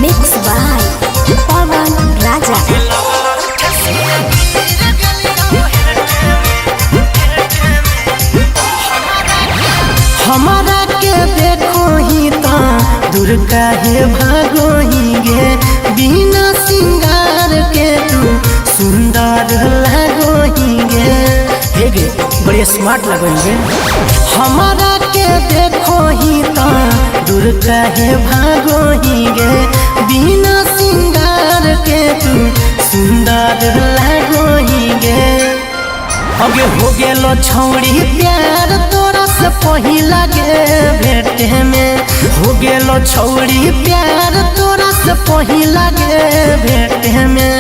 Mix by Pawan Raja. हमारा के देखो ही ता दूर काहे भागो ही गे, बिना सिंगार के तू सुंदर लागो ही गे। हे गे बड़ी स्मार्ट लगो गे। हमारा के देखो ही ता दूर काहे भागो ही गे, बिना सिंगार के तू सुंदर लागो ही गे। अगे हो गेलो छौड़ी प्यार तोरा से पहिला गे भेटे में, हो गेलो छौड़ी प्यार तोरा से पहिला गे भेटे में।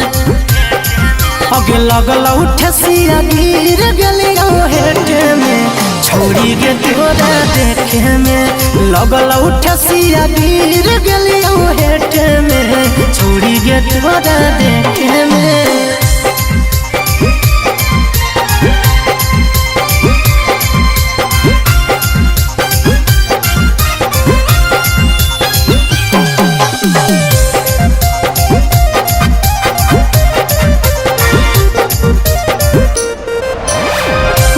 अगे लगल उठसिया गिर गेलियो हेटे में, छौड़ी गे तोरा देखे में। लगल उठसिया गिर गेलियो हेटे में, छौड़ी गे तोरा देखे में।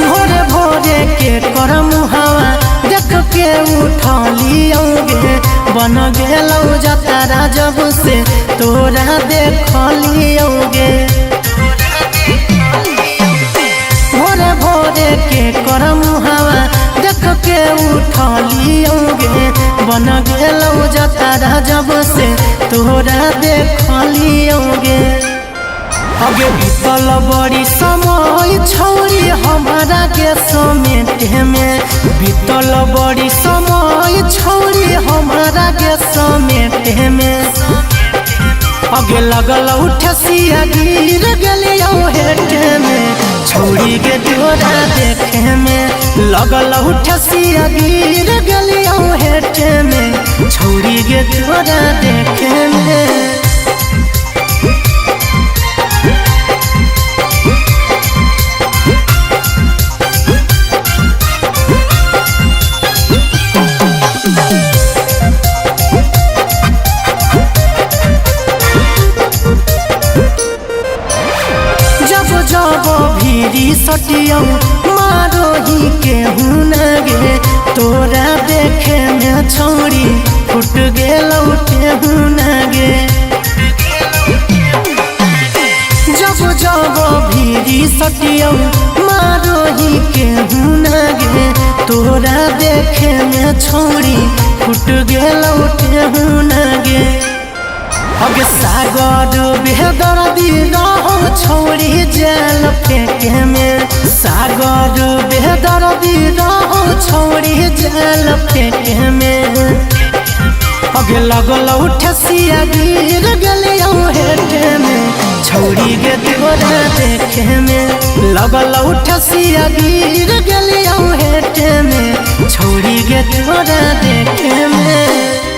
भोरे भोरे के करम हवा देख के उठलियोगे, बन गेलौ जतारा जब से तोरा देखलियोगे। भोरे भोरे के करम हवा देख के उठलियोगे, बन गेलौ जतारा जब से तोरा देखलियोगे। अगे बीतल बड़ी समय छौड़ी हमारा के समेटे में, बीतल बड़ी समय छौड़ी हमारा के समेटे में। अगे लगल उठसिया गिर गेलियो हेटे में, छौड़ी के तोरा देखे में। लगल उठसिया गिर गेलियो हेटे में, छौड़ी के तोरा देखे में। जब जब भीरी सटियौ मारो ही के गे, तोरा देखे में छौड़ी फुट गेलौ ठेहुना गे। जब जब भीरी सटियौ मारो ही के गे, तोरा देखे में छौड़ी फुट गेलौ ठेहुना गे। अगे सागर बेदर्दी रहो छौड़ी जाल फेंके में, सागर बेदर्दी रहो छौड़ी जाल फेंके में। अगे लगल उठसिया गिर गेलियो हेटे में, छौड़ी गे तोरा देखे में। लगल उठसिया गिर गेलियो हेटे में, छौड़ी गे तोरा देखे में।